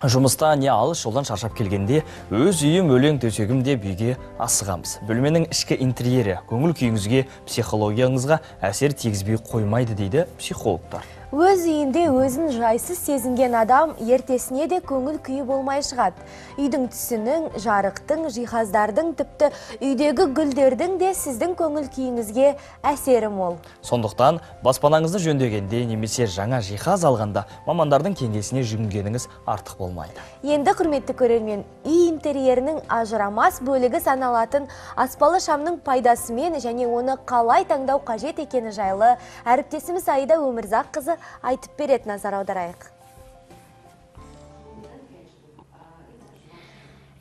Жұмыста не алыс жолдан шаршап келгенде өз үйім, өлең төсегім деп үйге асығамыз. Бөлменің ішкі интерьері көңіл күйіңізге, психологияңызға әсер тигізбей қоймайды дейді психологтар. Өз үйінде өзін жайсыз сезінген адам ертесіне де көңіл күйі болмай шығады. Үйдің түсінің, жарықтың, жиһаздардың, тіпті үйдегі гүлдердің де сіздің көңіл күйіңізге әсері мол. Сондықтан баспанаңызды жөндегенде немесе жаңа жиһаз алғанда мамандардың кеңесіне жүгінгеніңіз артық болмайды. Енді, құрметті көрермен, үй интерьерінің ажырамас бөлігі саналатын аспалы шамның пайдасымен және оны қалай таңдау қажет екені жайлы әріптесіміз Аида Өмірзаққызы айтып береді, назар аударайық.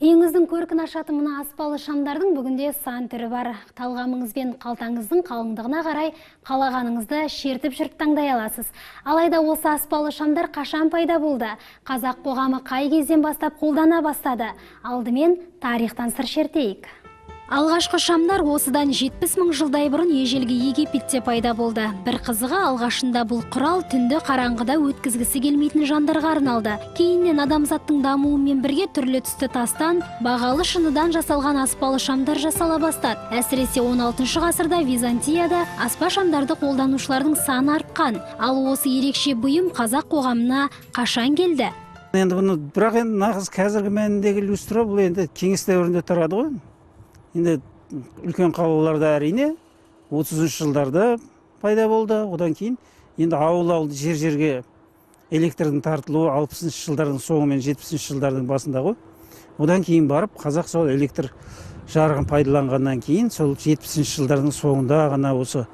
Үйіңіздің көркін ашатын мына аспалы шамдардың бүгінде сан түрі бар. Талғамыңыз бен қалтаңыздың қалыңдығына қарай қалағаныңызды шертіп жүріп таңдай аласыз. Алайда осы аспалы шамдар қашан пайда болды? Қазақ қоғамы қай кезден бастап қолдана бастады? Алдымен тарихтан сыр шертейік. Алғашқы шамдар осыдан 70 мың жылдай бұрын ежелгі Египетте пайда болды. Бір қызығы, алғашында бұл құрал түнді қараңғыда өткізгісі келмейтін жандарға арналды. Кейіннен адамзаттың дамуымен бірге түрлі түсті тастан, бағалы шыныдан жасалған аспалы шамдар жасала бастады. Әсіресе 16 ғасырда Византияда аспа шамдарды қолданушылардың саны артқан. Ал осы ерекше бұйым қазақ қоғамына қашан келді? Енді бұны, бірақ енді нағыз қазіргі мәніндегі люстра бұл енді кеңес дәуірінде тарады ғой. Енді үлкен қалаларда әрине 30 жылдарда пайда болды. Одан кейін енді ауыл-ауыл жер-жерге электрдің тартылуы 60 жылдардың соңы мен 70 жылдардың басында ғой. Одан кейін барып қазақ сол электр жарығын пайдаланғаннан кейін сол 70 жылдардың соңында ғана осы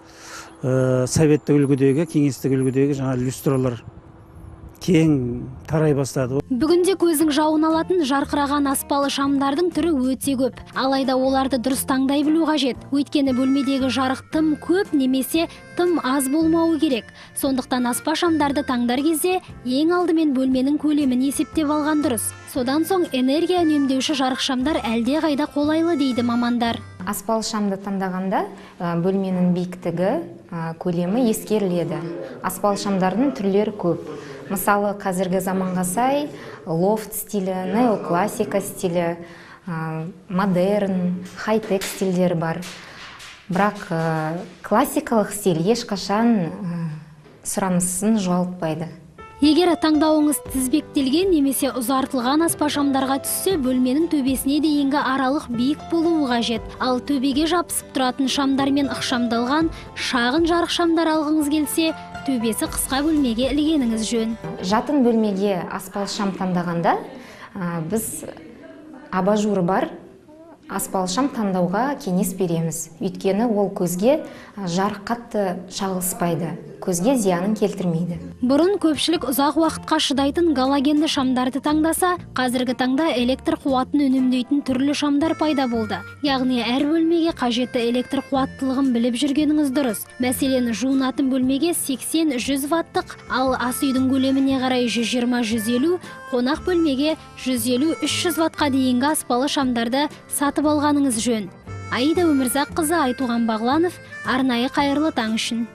советтік үлгідегі, кеңестік үлгідегі жаңа люстралар кең тарай бастады. Бүгінде көздің жауын алатын жарқыраған аспалы шамдардың түрі өте көп. Алайда оларды дұрыс таңдай білу қажет. Өйткені бөлмедегі жарық тым көп немесе тым аз болмауы керек. Сондықтан аспа шамдарды таңдар кезде ең алдымен бөлменің көлемін есептеп алған дұрыс. Содан соң энергия үнемдеуші жарық шамдар әлде қайда қолайлы дейді мамандар. Аспалы шамды таңдағанда бөлменің биіктігі, көлемі ескеріледі. Аспалы шамдардың түрлері көп. Мысалы, қазіргі заманға сай лофт стилі, неоклассика стилі, модерн, хай-тек стильдері бар. Бірақ классикалық стиль ешқашан сұранысын жоғалтпайды. Егер таңдауыңыз тізбектелген немесе ұзартылған аспа шамдарға түссе, бөлменің төбесіне дейінгі аралық биік болуы қажет. Ал төбеге жабысып тұратын шамдармен ықшамдалған шағын жарық шамдар алғыңыз келсе, төбесі қысқа бөлмеге ілгеніңіз жөн. Жатын бөлмеге аспалы шам таңдағанда біз абажуры бар аспалы шам таңдауға кеңес береміз. Өйткені ол көзге жарық қатты шағылыспайды, көзге зиянын келтірмейді. Бұрын көпшілік ұзақ уақытқа шыдайтын галогенді шамдарды таңдаса, қазіргі таңда электр қуатын үнемдейтін түрлі шамдар пайда болды. Яғни әр бөлмеге қажетті электр қуаттылығын біліп жүргеніңіз дұрыс. Мәселен, жуынатын бөлмеге 80-100 ваттық, ал ас үйдің көлеміне қарай 120-150, қонақ бөлмеге 150-300 ваттқа дейінгі аспалы шамдарды сатып алғаныңыз жөн. Аида Өмірзаққызы, Айтуған Бағланов, арнайы Қайырлы таң үшін.